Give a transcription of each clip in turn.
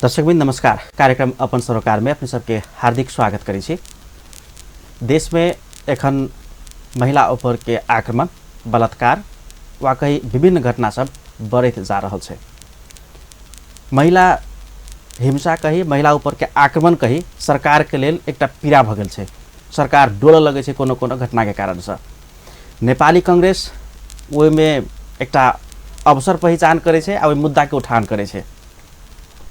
दर्शकवृन्द नमस्कार। कार्यक्रम अपन सरोकार में अपने सबके हार्दिक स्वागत करै छी। देश में एखन महिला ऊपर के आक्रमण, बलात्कार वा कही विभिन्न घटना सब बढ़ैत जा रहल छै। महिला हिंसा कही, महिला ऊपर के आक्रमण कही, सरकार के लेल एकटा पीड़ा भऽ गेल छै। सरकार डोलऽ लगै छै कोनो कोनो घटना के कारण से। नेपाली कांग्रेस ओहिमे एकटा अवसर पहिचान करै छै आ ओहि मुद्दा के उठान करै छै।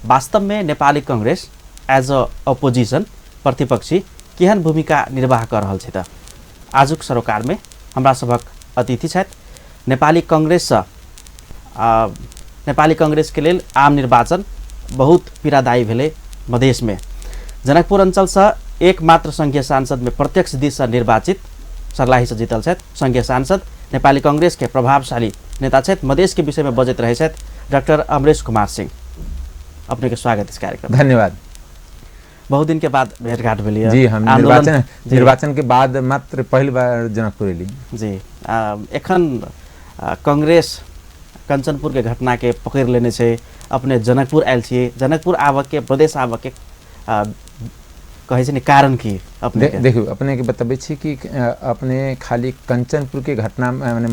वास्तव में Nepali Congress as a opposition प्रतिपक्षी केहन भूमिका निर्वाह कऽ रहल छै? तऽ आजुक सरोकार में हमरा सभक अतिथि छथि नेपाली कांग्रेससँ। नेपाली कांग्रेसके लेल आम निर्वाचन बहुत पीड़ादायी भेलै। मधेशमे जनकपुर अञ्चलसँ एकमात्र सङ्घीय सांसदमे प्रत्यक्ष दिससँ निर्वाचित सर्लाहीसँ जीतल छथि सङ्घीय सांसद, नेपाली कांग्रेसके प्रभावशाली नेता छथि, मधेशके विषयमे बजैत रहै छथि डॉक्टर अमरेश कुमार सिंह। अपने के स्वागत इस कार्यक्रम। धन्यवाद। बहुत दिन के बाद भेंटघाट भेल। जी, हम निर्वाचन निर्वाचन के बाद मात्र पहिल बार जनकपुर एली। जी, एखन कांग्रेस कंचनपुर के घटना के पकड़ लेने छै, अपने जनकपुर आयल छियै। जनकपुर आबऽ के, प्रदेश आबऽ के कहै छै ने कारण की अपने? देखू, अपने के बतबै छी कि अपने खाली कंचनपुर के घटना माने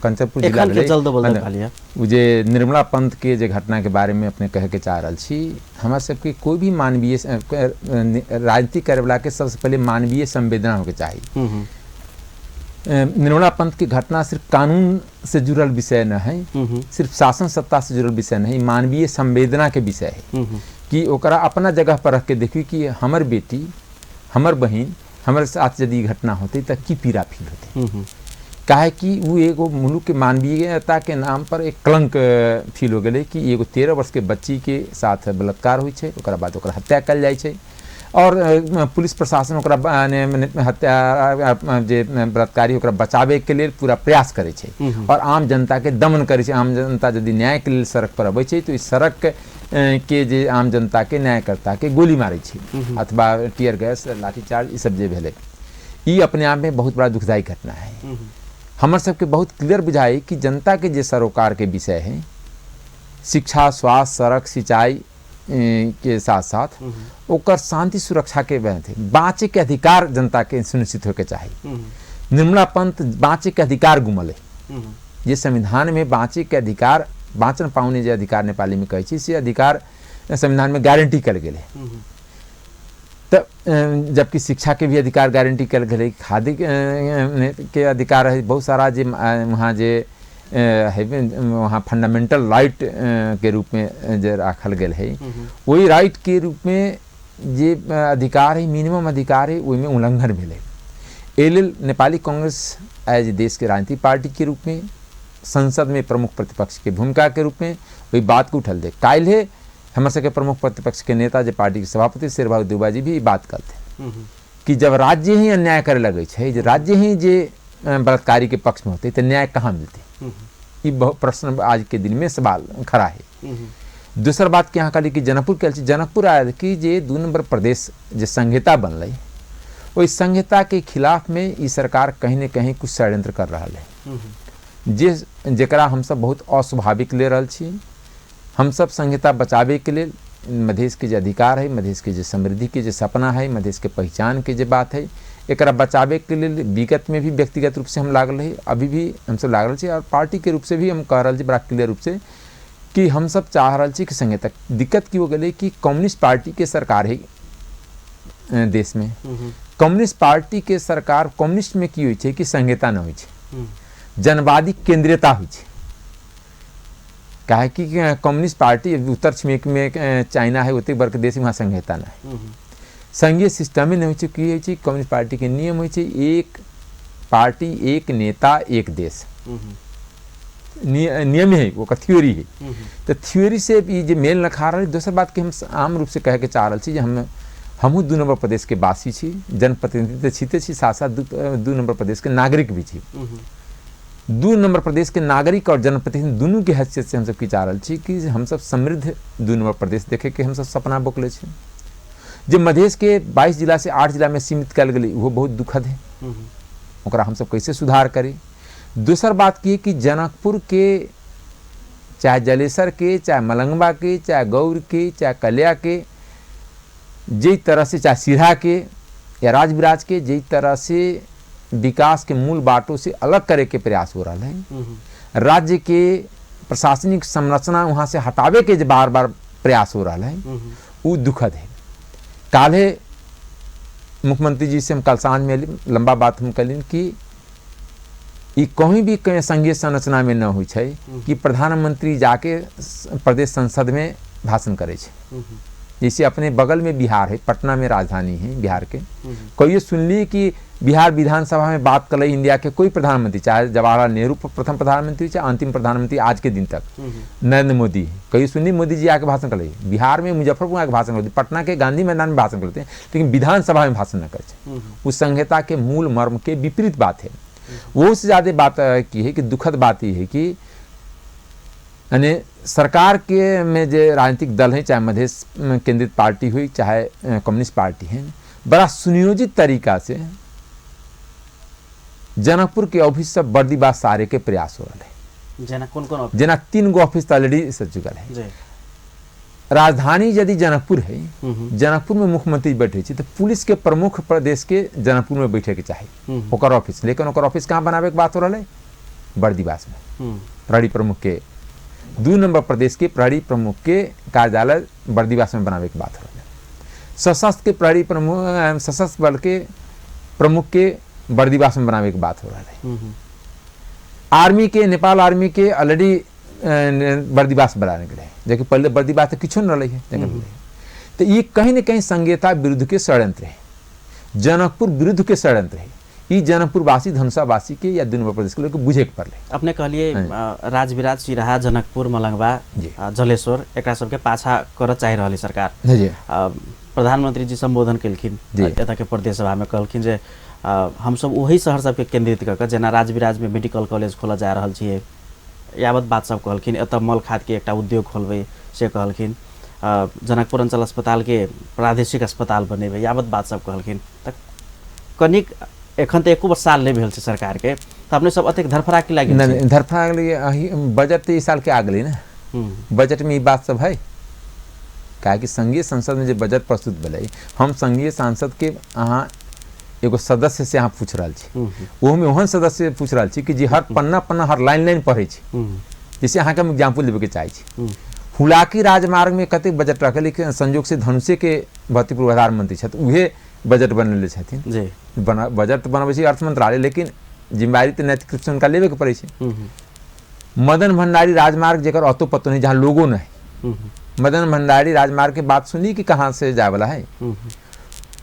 कंचनपुर जिला भेलै जल्द बल्द ओ जे निर्मला पंत के जे घटना के बारे में अपने कहे के चाह रहल छी। हमरा सबके कोई भी मानवीय राजनीति करे वाला के सबसे पहले मानवीय संवेदना होके चाही। निर्मला पंत की घटना सिर्फ कानून से जुड़ल विषय न है, सिर्फ शासन सत्ता से जुड़ल विषय नहीं, मानवीय संवेदना के विषय है कि ओकरा अपना जगह पर रख के देखी कि हमर बेटी, हमर बहिन, हमर साथ यदि घटना होती तो की पीड़ा फील होती। काहे कि वो एगो मुल्क के मानवीयता के नाम पर एक कलंक फील हो गेलै कि एगो 13 वर्ष के बच्ची के साथ बलात्कार होइ छै, ओकरा बाद ओकरा हत्या कयल जाइ छै और पुलिस प्रशासन ओकरा हत्या जे बलात्कारी ओकरा बचाबे के लेल पूरा प्रयास करै छै और आम जनता के दमन करै छै। आम जनता यदि न्याय के लेल सड़क पर अबै छै तो इस सड़क के जे आम जनता के न्यायकर्ता के गोली मारै छै अथवा टीयर गैस, लाठीचार्ज, ई सब जे भेलै, ई अपने आप में बहुत बड़ा दुखदायी घटना है। हमर सबके बहुत क्लियर बुझाई कि जनता के जे सरोकार के विषय है, शिक्षा, स्वास्थ्य, सड़क, सिंचाई के साथ साथ ओकर शांति सुरक्षा के बाँचे के अधिकार जनता के सुनिश्चित होके चाही। निर्मला पंत बाँचे के अधिकार गुमल है। जे संविधान में बाँचे के अधिकार, बाँचन पाउने जे अधिकार नेपाली में कहै छी, से अधिकार संविधान में गारंटी कयल गेल है। तऽ जबकि शिक्षा के भी अधिकार गारंटी कयल गेलै, खाद्य के अधिकार है, बहुत सारा जे वहाँ जे है वहाँ फंडामेंटल राइट के रूप में जे राखल गेल है, वही राइट के रूप में जे अधिकार है, मिनिमम अधिकार है, ओहिमे उल्लंघन भेलै। एहि लेल नेपाली कांग्रेस एज देश के राजनीतिक पार्टी के रूप में, संसद में प्रमुख प्रतिपक्ष के भूमिका के रूप में ओहि बात के उठल दे। काल्हि हमर सबके प्रमुख प्रतिपक्ष के नेता जे पार्टी के सभापति शेरबहादुर देउबा जी भी ई बात कहते कि जब राज्य ही अन्याय करे लगे छै, जे राज्य ही जे बलात्कारी के पक्ष में होते तो न्याय कहाँ मिलते? ई बहुत प्रश्न आज के दिन में सवाल खड़ा है। दोसर बात कि अहाँ कहली कि जनकपुर के, जनकपुर आयल कि जे 2 नंबर प्रदेश जे संहिता बनलै, ओहि संहिता के खिलाफ में ई सरकार कहीं ने कहीं कुछ षड्यंत्र कर रहा है, जे जकरा हमसब बहुत अस्वाभाविक ले रहल छी। हमसब संहिता बचाबे के लेल मधेश के जे अधिकार है, मधेश के जे समृद्धि के जे सपना है, मधेश के पहचान के जे बात है, एकरा बचाबे के लेल विगत में भी व्यक्तिगत रूप से हम लागल रही, अभी भी हमसब लागल छी और पार्टी के रूप से भी हम कह रहल छी बड़ा क्लियर रूप से कि हमसब चाह रहल छी कि संहिता। दिक्कत की हो गेलै कि कम्युनिस्ट पार्टी के सरकार है देश में, कम्युनिस्ट पार्टी के सरकार, कम्युनिस्ट में की होइ छै कि संहिता न होइ छै, जनवादी केंद्रीयता होइ छै। काहे कि कम्युनिस्ट पार्टी उत्तर छिमेक में चाइना है, ओतेक बड़का देश, वहाँ संहिता न है, संघीय सिस्टम ही नहीं होइ छै। की होइ छै, कम्युनिस्ट पार्टी के नियम होइ छै एक पार्टी एक नेता एक देश, नियम है, ओकर थ्योरी है। तो थ्योरी से ई जे मेल न खा रहल। दोसर बात कि हम आम रूप से कहे के चाह रहल छी जे हमहूँ 2 नंबर प्रदेश के वासी छी, जनप्रतिनिधि तऽ छीते छी, साथ साथ 2 नंबर प्रदेश के नागरिक भी छी। 2 नंबर प्रदेश के नागरिक और जनप्रतिनिधि दुनू के हैसियत से हमसब की चाह रहल छी कि हमसब समृद्ध 2 नंबर प्रदेश देखे के हमसब सपना बोकले छी। जे मधेश के 22 जिला से 8 जिला में सीमित कयल गेलै, ओहो बहुत दुखद है, ओकरा हमसब कैसे सुधार करी। दोसर बात की कि जनकपुर के चाहे जलेसर के, चाहे मलंगवा के, चाहे गौर के, चाहे कलिया के, जिस तरह से, चाहे सिरहा के या राजविराज के, जिस तरह से विकास के मूल बाटों से अलग करे के प्रयास हो रहा है, राज्य के प्रशासनिक संरचना वहाँ से हटावे के जो बार बार प्रयास हो रहा है, वो दुखद है। काल्हे मुख्यमंत्री जी से हम कल साँझ में लंबा बात हम कलिन कि ई कहीं भी कहीं संघीय संरचना में न होइ छै कि प्रधानमंत्री जाके प्रदेश संसद में भाषण करे छै। जैसे अपने बगल में बिहार है, पटना में राजधानी है बिहार के, कहियो सुनली कि बिहार विधानसभा में बात कर इंडिया के कोई प्रधानमंत्री, चाहे जवाहरलाल नेहरू प्रथम प्रधानमंत्री, चाहे अंतिम प्रधानमंत्री आज के दिन तक नरेंद्र मोदी है, कहियो सुनली मोदी जी आके भाषण कर बिहार में मुजफ्फरपुर आके भाषण करते, पटना के गांधी मैदान में भाषण करते, लेकिन विधानसभा में भाषण न करते। उस संहिता के मूल मर्म के विपरीत बात है। वो से ज़्यादा बात की है कि दुखद बात यह है कि यानी सरकार के में जो राजनीतिक दल हैं, चाहे मधेश केंद्रित पार्टी हुई चाहे कम्युनिस्ट पार्टी है, बड़ा सुनियोजित तरीका से जनकपुर के ऑफिस सब बर्दीबास सारे के प्रयास हो रहा है। जना कौन कौन ऑफिस? जना 3 गो ऑफिस ऑलरेडी सज चुकल है। राजधानी यदि जनकपुर है, जनकपुर में मुख्यमंत्री बैठे छे तो पुलिस के प्रमुख प्रदेश के जनकपुर में बैठे के चाही ओकर ऑफिस, लेकिन ओकर ऑफिस कहाँ बनावे के बात हो रहा है? बर्दीबास में। प्रहरी प्रमुख के 2 नंबर प्रदेश के प्रहरी प्रमुख के कार्यालय बर्दीबास में बनावे के बात हो रहा है। सशस्त्र के प्रहरी प्रमुख, सशस्त्र बल के प्रमुख के बर्दीबास में बनावे के बात हो रहा है। आर्मी के, नेपाल आर्मी के ऑलरेडी बर्दीबास बनाने के लिए, जबकि पहले बर्दीबास तो किछो न रही है। तो ये कहीं न कहीं संघीयता विरुद्ध के षड्यंत्र है, जनकपुर विरुद्ध के षड्यंत्र है। ये जनकपुरवासी, धनुषावासी के या दुनू प्रदेश के लोग बुझे के पड़ले। अपने कहलिए राजविराज, सिराहा, जनकपुर, मलंगवा, जलेश्वर एकरा सबके पाछा कर चाहि रहल सरकार। प्रधानमंत्री जी संबोधन केलखिन एतऽ के प्रदेश सभा में, कहलखिन जे हम सब वही शहर सबके केंद्रित कऽ के, जेना राजविराज में मेडिकल कॉलेज खोलऽ जा रहल छियै, यावत बात सब कहलखिन। एतऽ मल खाद के एकटा उद्योग खोलबै से कहलखिन, जनकपुर अंचल अस्पताल के प्रादेशिक अस्पताल बनेबै, यावत बात सब कहलखिन। तऽ कनिक एखन तऽ एको साल नहि भेल छै सरकार के, तऽ अपने सब अतेक धरफड़ा की लागि गेल? धरफड़ा बजट ई साल के आ गेलै ने, बजट में ई बात सब है। काहे संघीय संसद में जो बजट प्रस्तुत भेलै, हम संघीय सांसद के अहाँ एगो सदस्य से अहाँ पूछ रहल छी, ओहोमे ओहन सदस्य पूछ रहल छी कि जे हर पन्ना पन्ना हर लाइन लाइन पढ़ै छी। जैसे अहाँके हम एग्जाम्पल देबैके चाहै छी, हुलाकी राजमार्ग में कतेक बजट रखल, लेकिन संयोग से धनुषे के भूतपूर्व प्रधानमंत्री छथि, उहे बजट बनेले छथिन। बजट बनबै छै अर्थ मंत्रालय, लेकिन जिम्मेदारी तऽ नैतिक रूप से हुनका लेबे के पड़ै छै। मदन भंडारी राजमार्ग जेकर अतो पतो नहीं, जहाँ लोगो नहीं, मदन भंडारी राजमार्ग के बात सुनी कि कहाँ से जाए वाला है।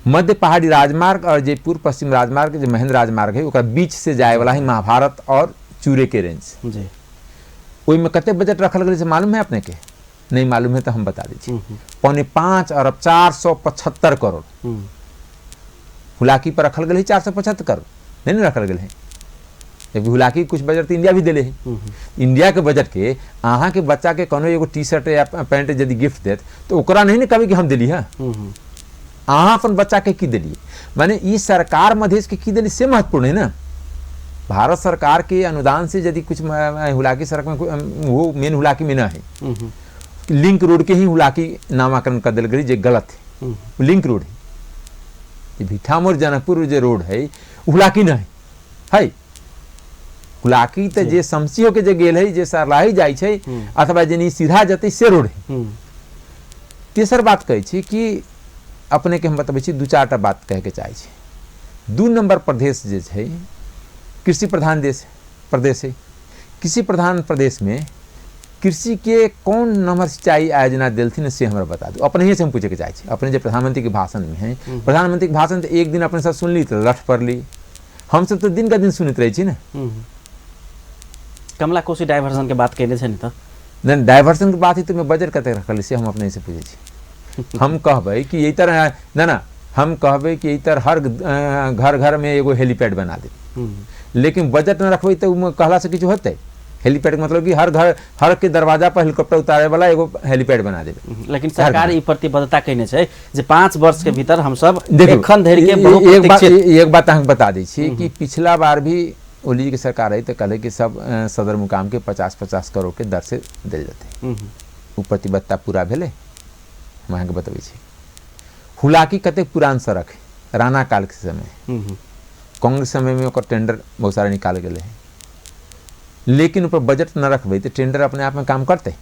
मध्य पहाड़ी राजमार्ग और जयपुर पश्चिम राजमार्ग जो महेंद्र राजमार्ग है, ओकरा बीच से जाए वाला है महाभारत और चूरे के रेंज। ओहिमे कते बजट रखल गेलै से मालूम है अपने के? नहीं मालूम है तो हम बता दै छी, 4.75 अरब 475 करोड़ हुलाकी पर रखल गेलै। 475 करोड़ नहीं ने रखल गेलै, जबकि हुलाकी कुछ बजट तो इंडिया भी देले है। इंडिया के बजट के अहाँ के बच्चा के कोनो एगो टी शर्ट या पैंट यदि गिफ्ट देत तो ओकरा नहीं ने कहबै कि हम देली है, अहाँ अपन बच्चा के की देलिए। माने ई सरकार मधेश के की देली से महत्वपूर्ण है ना। भारत सरकार के अनुदान से यदि कुछ हुलाकी सड़क में, वो मेन हुलाकी में ना है, लिंक रोड के ही हुलाकी नामाकरण कर दिल गई, जे गलत है। लिंक रोड है भिठामोर जनकपुर जो रोड है हुलाकी ना है। हुलाकी तो जे समसी होके जे गेल है, जे सरलाही जाइ छै अथवा जे सीधा जतै से रोड है। तेसर बात कहै छी कि अपने के हम बतबै छी, 2-4 टा बात कहैके चाहै छी। 2 नंबर प्रदेश जे छै कृषि प्रधान देश प्रदेश है। कृषि प्रधान प्रदेश में कृषि के कौन नंबर सिंचाई आयोजना देलथिन से हमरा बता दू। अपने से हम पूछे के चाहै छी। अपने जे प्रधानमंत्री के भाषण में है, प्रधानमंत्री के भाषण तो एक दिन अपने सब सुनली तो लठ पड़ली, हम सब तो दिन का दिन सुनैत रहै छी ने। कमला कोसी डाइवर्जन के बात कयने छै ने? तऽ नहीं, डाइवर्जन के बात है तो बजट कतेक रखल से हम अपने से पूछै छी। हम कहबै कि एहि तरह ना ना, हम कहबै कि एहि तरह हर घर घर में एगो हेलीपैड बना दे, लेकिन बजट न रखबै तो कहला से किछु होतै? हेलीपैड के मतलब कि हर घर हर के दरवाजा पर हेलीकॉप्टर उतारे वाला एगो हेलीपैड बना देबै। लेकिन सरकार ई प्रतिबद्धता कयने छै जे 5 वर्ष के भीतर हम सब एखन धरि के एक बात अहाँके बता दै छी कि पिछला बार भी ओली के सरकार आई तो कहले कि सब सदर मुकाम के 50-50 करोड़ के दर से देल जेतै। ओ प्रतिबद्धता पूरा भेलै? हम अहाँके बतबै छी। हुलाकी कतेक पुरान सड़क है, राणा काल के समय, कांग्रेस समय में ओकर टेंडर बहुत सारा निकाल गेलै है, लेकिन ऊपर बजट न रखबै तऽ टेंडर अपने आप में काम करतै।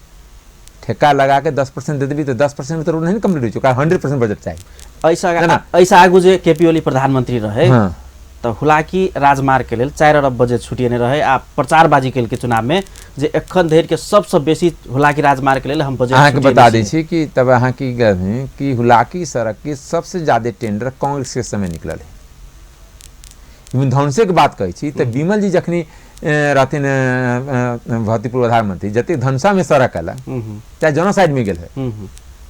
ठेका लगा के 10% दे देबी तऽ 10% में तो रोड नहीं कंप्लीट होइ छै, ओकरा 100% बजट चाही। ऐसा ऐसा आगू जे केपी ओली प्रधानमंत्री रहे, हाँ, तऽ हुलाकी राजमार्ग के लेल 4 अरब बजट छुटिएने रहे आ प्रचारबाजी केलकै चुनाव में जे एखन धरि के सबसँ बेसी हुलाकी राजमार्ग के लेल हम बजट अहाँके बता दै छी कि तब अहाँ की कि हुलाकी सड़क के सबसे ज्यादा टेंडर कांग्रेस के समय निकलल है। इवन धनुषे के बात कहै छी तऽ विमल जी जखनी रहथिन भौतिक प्रधानमंत्री, जतेक धनुषा में सड़क आयल चाहे जोनो साइड में गेल है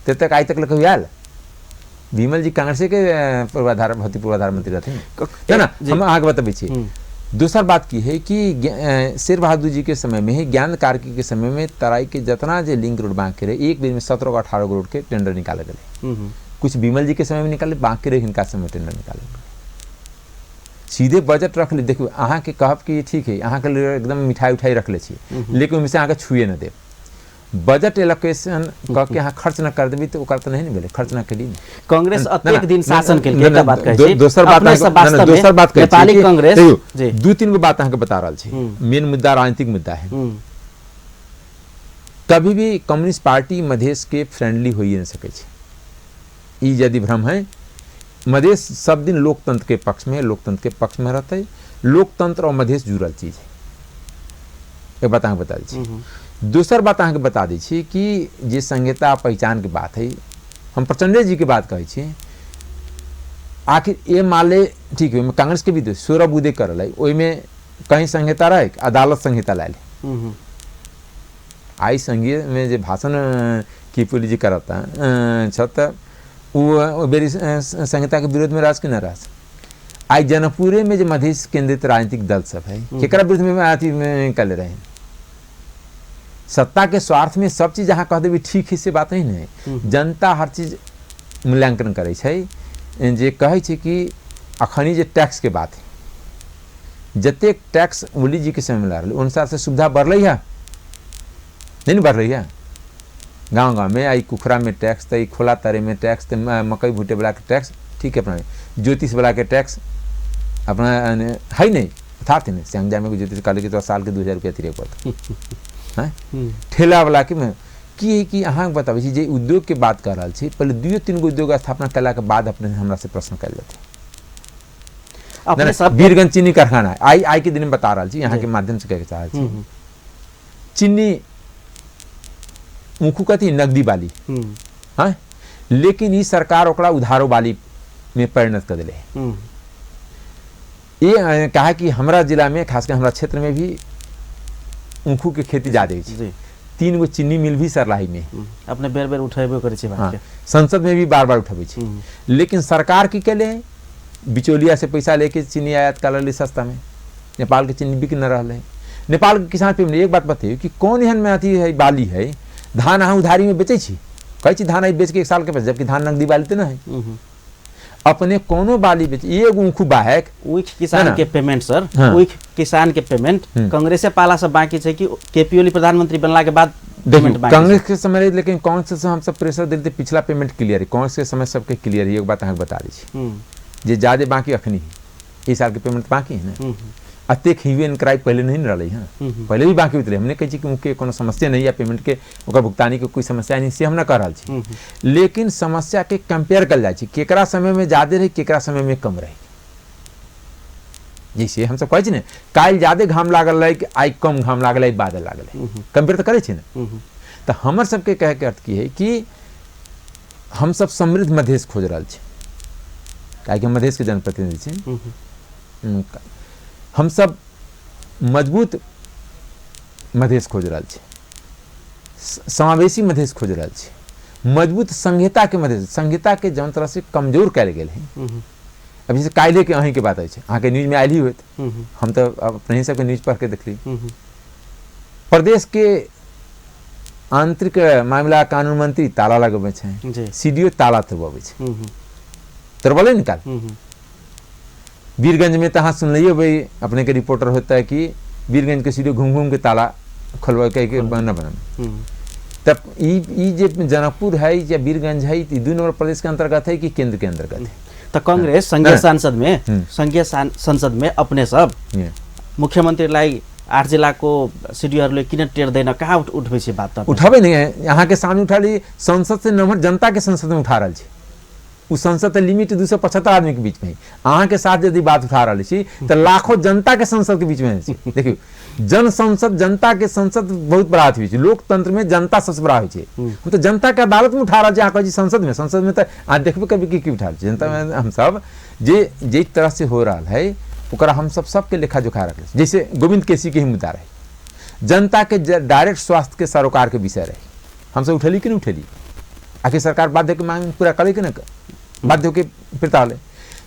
तक आइ तक कहियो आयल? विमल जी कांग्रेस के पूर्वाधार भौतिक पूर्वाधार मंत्री रहथिन ना। हम अहाँके बतबै छी। दोसर बात की है कि शेर बहादुर जी के समय में ही ज्ञान कार्की के समय में तराई के जितना जे लिंक रोड बाकी रहे एक बेर में 17 18 रोड के टेंडर निकाले गेलै। कुछ विमल जी के समय में निकाले, बाकी रहे हिनका समय टेंडर निकाले। सीधे बजट रख ले। देखियौ अहाँके कहब कि ठीक है अहाँके लेल एकदम मिठाई उठाई रखले छी, लेकिन ओहिमे से अहाँके छुए न देब। बजट एलोकेशन कऽ के अहाँ खर्च न कर देबी तऽ ओकर तऽ नहीं ने भेलै, खर्च न केली। कांग्रेस अतेक दिन शासन केलकै, एकटा बात कहै छी। दोसर बात, दोसर बात कहै छी नेपाली कांग्रेस। 2-3 गो बात अहाँके बता रहल छी। मेन मुद्दा राजनीतिक मुद्दा है। कभी भी कम्युनिस्ट पार्टी मधेश के फ्रेंडली होइए नहीं सकै छै, ई यदि भ्रम है। मधेश सब दिन लोकतंत्र के पक्ष में, लोकतंत्र के पक्ष में रहते। लोकतंत्र और मधेश जुड़ल चीज है, एक बात अहाँके बता दै छी। दोसर बात अहाँके बता दै छी कि जे संहिता पहचान के बात है, हम प्रचंडे जी के बात कहै छी। आखिर ये माले ठीक है, कांग्रेस के भी 16 बूदे करल है, ओहिमे कहीं संहिता रहे, अदालत संहिता लायल। आई संघीय में जे भाषण की जी करता छत वो बेरी संहिता के विरोध में राज के न राज। आई जनकपुरे में जो मधेश केंद्रित राजनीतिक दल सब है केकरा विरुद्ध में अथी में कल रहे। सत्ता के स्वार्थ में सब चीज अहाँ कह देबी ठीक है से बात नहीं है। जनता हर चीज मूल्यांकन करै छै। जे कहै छै कि अखनी जे टैक्स के बात है, जतेक टैक्स ओली जी के समय में ला अनुसार से सुविधा बढ़लै है नहीं ने बढ़लै है। गाँव गाँव में आई कुखरा में टैक्स, तो खोला तरे में टैक्स, तो मकई भूटे वाला के टैक्स, ठीक है, अपना ज्योतिष वाला के टैक्स अपना है नहीं, यथार्थ नहीं। स्यांगजा में ज्योतिष कहले कि तो साल के 2000 रुपया तिरे पड़त हैं। ठेला वाला के में की है कि अहाँ बताबै छी जे उद्योग के बात कर रहल छी, पहले 2-3 गो उद्योग स्थापना कला के बाद अपने हमरा से प्रश्न कयल जेतै। अपने सब वीरगंज चीनी कारखाना आई आई के दिन में बता रहल छी, यहाँ के माध्यम से कहे के चाहै छी। चीनी ऊखू कथी नकदी बाली, हाँ, लेकिन ई सरकार ओकरा उधारो बाली में परिणत कर दिले। ये कहा कि हमरा जिला में खासकर हमरा क्षेत्र में भी ऊखू के खेती ज्यादा है। 3 गो चीनी मिल भी सरलाही में अपने बेर बेर उठेबो करै छी बात के, संसद में भी बार बार उठबै छी। लेकिन सरकार की केले बिचौलिया से पैसा लेके चीनी आयात कर ले सस्ता में। नेपाल के चीनी बिक न रहा है। नेपाल के किसान पे एक बात बताइए कि कौन एहन में अथी है बाली है, धान अहाँ उधारी में बेचै छी, कहै छी धान बेच के 1 साल के पैसा, जबकि धान नकदी बाली तऽ न है। अपने कोनो बाली बेच एगो ऊखू बाहक ऊख किसान के पेमेंट सर, ऊख किसान के पेमेंट कांग्रेस पाला से बाकी छै कि केपी ओली प्रधानमंत्री बनला के बाद पेमेंट बाकी? कांग्रेस के समय, लेकिन कांग्रेस से हम सब प्रेशर देते, पिछला पेमेंट क्लियर है कांग्रेस के समय सबके क्लियर है। एक बात अहाँके बता दै छी जे ज्यादा बाकी अखनी है, इस साल के पेमेंट बाकी है ना। अतेक ह्यू क्राई पहले नहीं रहा है, पहले भी बाकी होते रहे। हमने कहै छी कि उनके कोनो समस्या नहीं है पेमेंट के, ओकर भुगतानी के कोई समस्या नहीं, से हम ना कह रहल छी। लेकिन समस्या के कंपेयर कल जाइ छी, केकरा समय में ज्यादा रहे केकरा समय में कम रहे। जैसे हम सब कहै छी ने काल्हि ज्यादा घाम लागल रहे कि आइ कम घाम लागल है, बादल लागल है, कंपेयर तऽ करै छी ने। तऽ हमर सबके कहैके अर्थ की है कि हम सब समृद्ध मधेश खोज रहल छी, काहेकि हम मधेश के जनप्रतिनिधि छी। हम सब मजबूत मधेश खोज रहल छी, समावेशी मधेश खोज रहल छी, मजबूत संहिता के मधेश, संहिता के जौन तरह से कमजोर कयल गेल है। अब जैसे काल्हि के अहींके बात अछि, अहाँके न्यूजमे आयल ही होत, हम तऽ अपने सबके न्यूज पढ़ के देखली। प्रदेश के आंतरिक मामला कानून मंत्री ताला लगबै छै, सीडीओ ताला तोड़बै छै, तोड़बलै ने काल। वीरगंज में तो अहाँ सुनलियै भाई अपने के रिपोर्टर होता है कि वीरगंज के सीधे घूम घूम के ताला खोलवा के बना बना। तब ई जे जनकपुर है या वीरगंज है, ई दू नंबर प्रदेश के अंतर्गत है कि केंद्र के अंतर्गत है? त कांग्रेस संघीय संसद में, संघीय संसद में अपने सब मुख्यमंत्रीलाई 8 जिलाको सिडिओहरूले किन टेर्दैन, कहाँ उठबै छै बात? त उठाबै नहीं है, यहाँ के सामने उठा ली। संसद से नम्बर जनता के संसद में उठा रहल छी, उ संसद लिमिट 275 आदमी के बीच में है। अहाँ के साथ यदि बात उठा रहल छी तो लाखों जनता के संसद के बीच में छी। देखियौ, जन संसद, जनता के संसद बहुत बड़ा अथी होइ छै। लोकतंत्र में जनता सबसे बड़ा होइ छै। हम तो जनता के अदालत में उठा रहल छी, अहाँ कहै छी संसद में, संसद में तो अहाँ देखबै कभी की की उठा रहल छी। जनता में हम सब जे जे तरह से हो रहल है ओकरा हम सब सबके लेखा जोखा रखले छी। जैसे गोविंद केसी के ही मुद्दा रहे, जनता के डायरेक्ट स्वास्थ्य के सरोकार के विषय रहे, हमसब उठेली कि नहीं उठेली? आखिर सरकार बाध्य के मांग पूरा करे कि नहीं, बाध्य होके फिरता होले।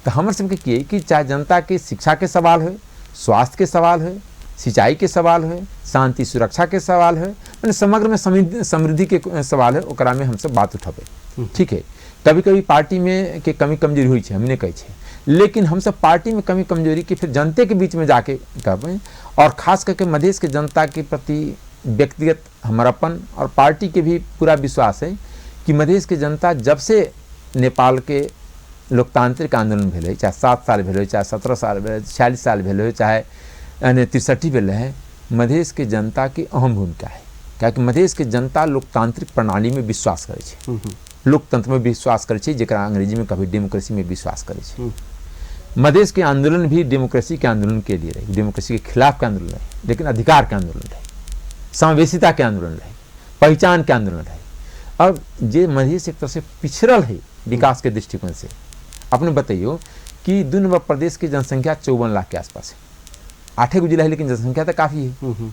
तो हमर सबके की है कि चाहे जनता के शिक्षा के सवाल हो, स्वास्थ्य के सवाल हो, सिंचाई के सवाल हो, शांति सुरक्षा के सवाल हो, माने समग्र में समृद्धि के सवाल है, ओकरा में हमसब बात उठेबै। ठीक है, कभी कभी पार्टी में के कमी कमजोरी होइ छै, हम नहीं कहै छै, लेकिन हमसब पार्टी में कमी कमजोरी के फिर जनते के बीच में जाके कहबै। और खास करके मधेश के जनता के प्रति व्यक्तिगत हमर अपन और पार्टी के भी पूरा विश्वास है कि मधेश के जनता जब से नेपाल के लोकतांत्रिक आंदोलन भेलै, चाहे 7 साल भेलै, चाहे 17 साल भेलै, 46 साल भेलै, चाहे 63 भेलै है, मधेश के जनता के अहम भूमिका है। कियाकि मधेश के जनता लोकतांत्रिक प्रणाली में विश्वास करै छै, लोकतंत्र में विश्वास करै छै, जकरा अंग्रेजी में कभी डेमोक्रेसी में विश्वास करै छै। मधेश के आंदोलन भी डेमोक्रेसी के आंदोलन के लिए रहे, डेमोक्रेसी के खिलाफ के आंदोलन रहे, लेकिन अधिकार के आंदोलन रहे, समावेशिता के आंदोलन रहे, पहचान के आंदोलन रहे। और जे मधेश एक तरह से पिछड़ल है विकास के दृष्टिकोण से, अपने बताइयो कि दू नंबर प्रदेश की जनसंख्या 54 लाख के आसपास है, 8 गो जिला है लेकिन जनसंख्या तो काफ़ी है।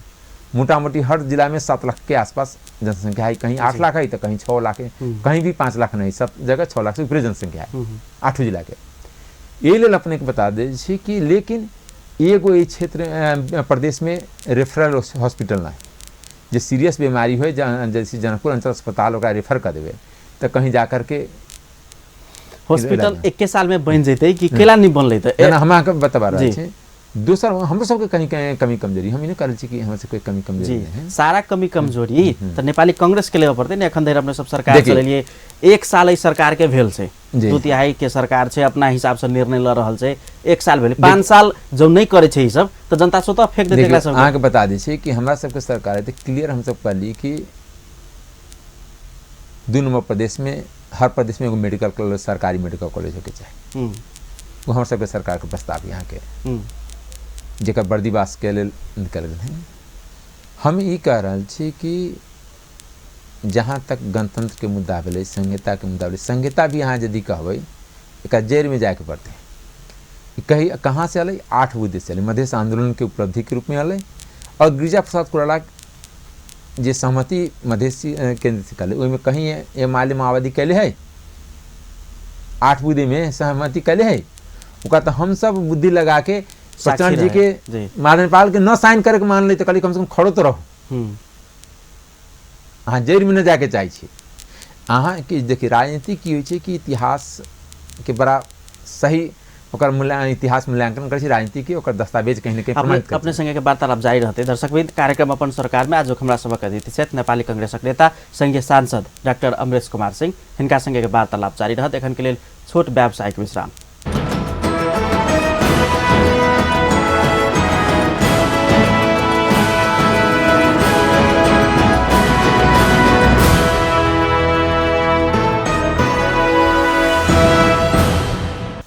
मोटा मोटी हर जिला में 7 लाख के आसपास जनसंख्या है, कहीं 8 लाख है तो कहीं 6 लाख है, कहीं भी 5 लाख नहीं, सब जगह 6 लाख से ऊपर जनसंख्या है 8 जिला के। ये लेल अपने के बता दे छी कि लेकिन एगो ये क्षेत्र प्रदेश में रेफरल हॉस्पिटल ना है, जे सीरियस बीमारी हो जैसे जनकपुर अंचल अस्पताल ओकरा रेफर कर देवे तो कहीं जा करके हॉस्पिटल 1 साल में बन जैते कि केला नहीं बनलै त हम अहाँके बतबा रहल छी। दोसर हमरो सबके कहीं कहीं कमी कमजोरी, हम ई नहि कहल छी कि हमरा सबके कमी कमजोरी नहीं है। सारा कमी कमजोरी तो नेपाली कांग्रेस के लेबऽ पड़तै ने। एखन धरि अपने सब सरकार चलेलियै, 1 साल एहि सरकार के भेल छै, 2/3 के सरकार छै, अपना हिसाब से निर्णय ल रहल छै, 1 साल भेल, 5 साल जब नहीं करै छै ई सब तो जनता स्वतः फेंक देतै एकरा सब। अहाँके बता दै छी कि हमरा सबके सरकार है तो क्लियर हम सब कहली कि 2 नंबर प्रदेश में हर प्रदेश में एगो मेडिकल कॉलेज, सरकारी मेडिकल कॉलेज होके चाही। वो हमर सबके सरकार के प्रस्ताव यहाँ के जेकर बर्दीवास के लेल निकल गेल है। हम ई कह रहल छी कि जहाँ तक गणतंत्र के मुद्दा भेलै, संहिता के मुद्दा भेलै, संहिता भी अहाँ यदि कहबै एकरा जड़िमे जायके पड़तै। कहीं कहाँ से अलै? 8 गो उद्देश्य अलै, मधेश आंदोलन के उपलब्धि के रूप में अलै और गिरिजा प्रसाद कोइराला जे सहमति मधेसी केंद्र से कले ओहिमे कहीं एमाले माओवादी कैले है, 8 बुद्धि में सहमति कैले है, ओकरा तो हम सब बुद्धि लगा के प्रचंड जी के माधव नेपाल के न साइन करे के मान ली तो कहली कम से कम खड़ो तो रहो, अहाँ जड़िमे न जाके चाहै छी। अहाँ के देखिए राजनीति की होइ छै कि इतिहास के बड़ा सही ओकर इतिहास मूल्यांकन करै छै, राजनीति के ओकर दस्तावेज कहीं न कहीं प्रमाणित करै छै। अपने संगे के वार्तालाप जारी रहतै। दर्शकवृन्द, कार्यक्रम अपन सरकार में आज हमरा सबक अतिथि छथि नेपाली कांग्रेसक नेता संघीय सांसद डाक्टर अमरेश कुमार सिंह, हिनका संगे के वार्तालाप जारी रहत। एखन के लेल छोट व्यावसायिक विश्राम।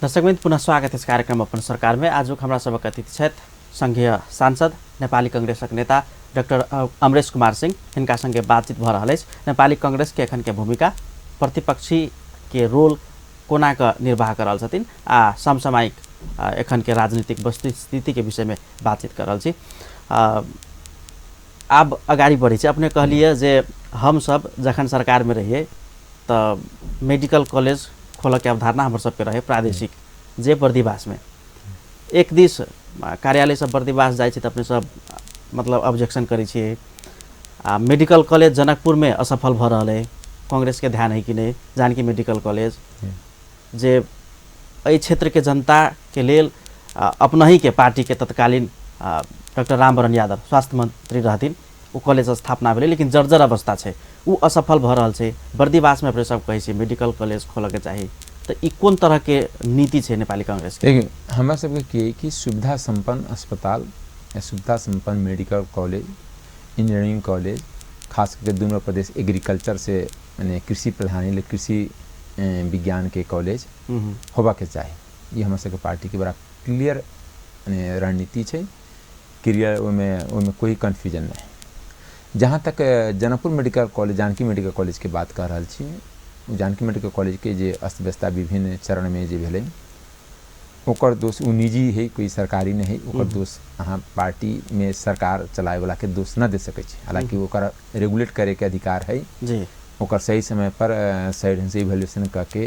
दर्शकवृन्द, पुनः स्वागत इस कार्यक्रम अपन सरकार में। आज हमरा सबक अतिथि छथि संघीय सांसद नेपाली कांग्रेसक नेता डाक्टर अमरेश कुमार सिंह, हिनका संगे बातचीत भऽ रहल अछि। नेपाली कांग्रेस के एखन के भूमिका, प्रतिपक्षी के रोल कोना कऽ निर्वाह कर रहल छथिन आ समसामयिक एखन के राजनीतिक वस्तुस्थिति के विषय में बातचीत कर रहल छी। आब अगाडि बढ़ै छी। अपने कहलियै जे हम सब जखन सरकार में रहियै तऽ मेडिकल कॉलेज खोलऽ के अवधारणा हमर सबके रहे प्रादेशिक, जे बर्दिवास में एक दिस कार्यालय सब बर्दिवास जाइ छै तऽ अपने सब मतलब ऑब्जेक्शन करै छियै, आ मेडिकल कॉलेज जनकपुर में असफल भऽ रहल है, कांग्रेस के ध्यान है कि नहीं जानकी मेडिकल कॉलेज जे एहि क्षेत्र के जनता के लेल अपनही के पार्टी के तत्कालीन डॉक्टर रामवरण यादव स्वास्थ्य मंत्री रहथिन, ओ कॉलेज स्थापना भेलै, लेकिन जर्जर अवस्था छै, ओ असफल भऽ रहल छै। बर्दिवासमे अपने सब कहै छै मेडिकल कॉलेज खोलऽके चाही, तऽ ई कोन तरहके नीति छै नेपाली कांग्रेस के? देखियौ, हमरा सबके की है कि सुविधा सम्पन्न अस्पताल या सुविधा सम्पन्न मेडिकल कॉलेज, इंजीनियरिंग कॉलेज, खास करके दुनू प्रदेश एग्रीकल्चर से माने कृषि प्रधान कृषि विज्ञान के कॉलेज होबाके चाही। ई हमरा सबके पार्टी के बड़ा क्लियर माने रणनीति छै, क्लियर, ओहिमे कोई कन्फ्यूजन नहीं। जहाँ तक Janakpur medical college, Janaki medical college के बात कर रहल छी, जानकी मेडिकल कॉलेज के जे अस्त व्यवस्था विभिन्न चरण में जे भेलै ओकर दोष ओ निजी है, कोई सरकारी नहीं है। ओकर दोष अहाँ पार्टी में सरकार चलाए वाला के दोष न दे सकै छी। हालांकि ओकर रेगुलेट करे के अधिकार है जी, ओकर सही समय पर सही ढंग से इवेल्युएशन करके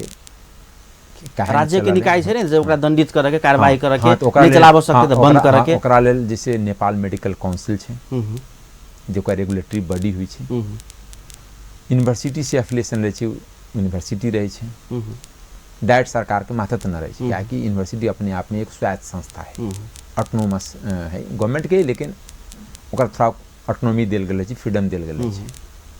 राज्य के निकाय छै ने जे ओकरा दंडित करे के, कार्रवाई करे के, नहीं चलाबो सकते तऽ बंद करे के। ओकरा लेल जैसे नेपाल मेडिकल काउंसिल छै जे ओकर रेगुलेटरी बॉडी होइ छै, यूनिवर्सिटी से एफिलिएशन रहै छै, यूनिवर्सिटी रहै छै, डायरेक्ट सरकार के माथत न रहै छै, कियाकि यूनिवर्सिटी अपने आप में एक स्वायत्त संस्था है, ऑटोनोमस है गवर्नमेंट के, लेकिन ओकरा थोड़ा ऑटोनॉमी देल गेल छै, फ्रीडम देल गेल छै,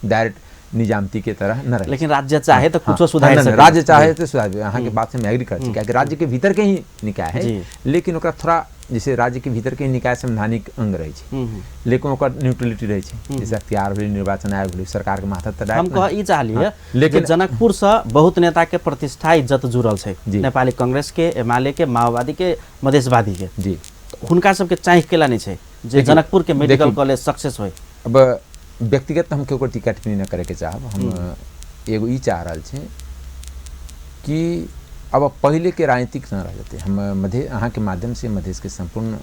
डायरेक्ट निजामती के तरह न रहे। लेकिन राज्य चाहे तो कुछो सुधार सके, राज्य चाहे तो सुधार। अहाँ के बात से हम एग्री करै छी, कियाकि राज्य के भीतर के ही निकाय है, लेकिन ओकरा थोड़ा जैसे राज्य के भीतर के निकाय संवैधानिक अंग रहै छै, लेकिन ओकर न्यूट्रलिटी रहै छै, जैसे अख्तियार भेलै, निर्वाचन आयोग भेलै, सरकार के माथत तऽ हम कह ई चाहलियै। लेकिन जनकपुर से बहुत नेता के प्रतिष्ठा इज्जत जुड़ल छै, नेपाली कांग्रेस के, एमाले के, माओवादी के, मधेशवादी के जी, हुनका सबके चाहि केला नहीं छै जे जनकपुर के मेडिकल कॉलेज सक्सेस होय। अब व्यक्तिगत हम केओ टीका टिप्पणी न करैके चाहब, हम एगो ई चाह रहल छी कि अब पहले के राजनीतिक न रह जेतै। हम मधे अहाँ के माध्यम से मधेश के संपूर्ण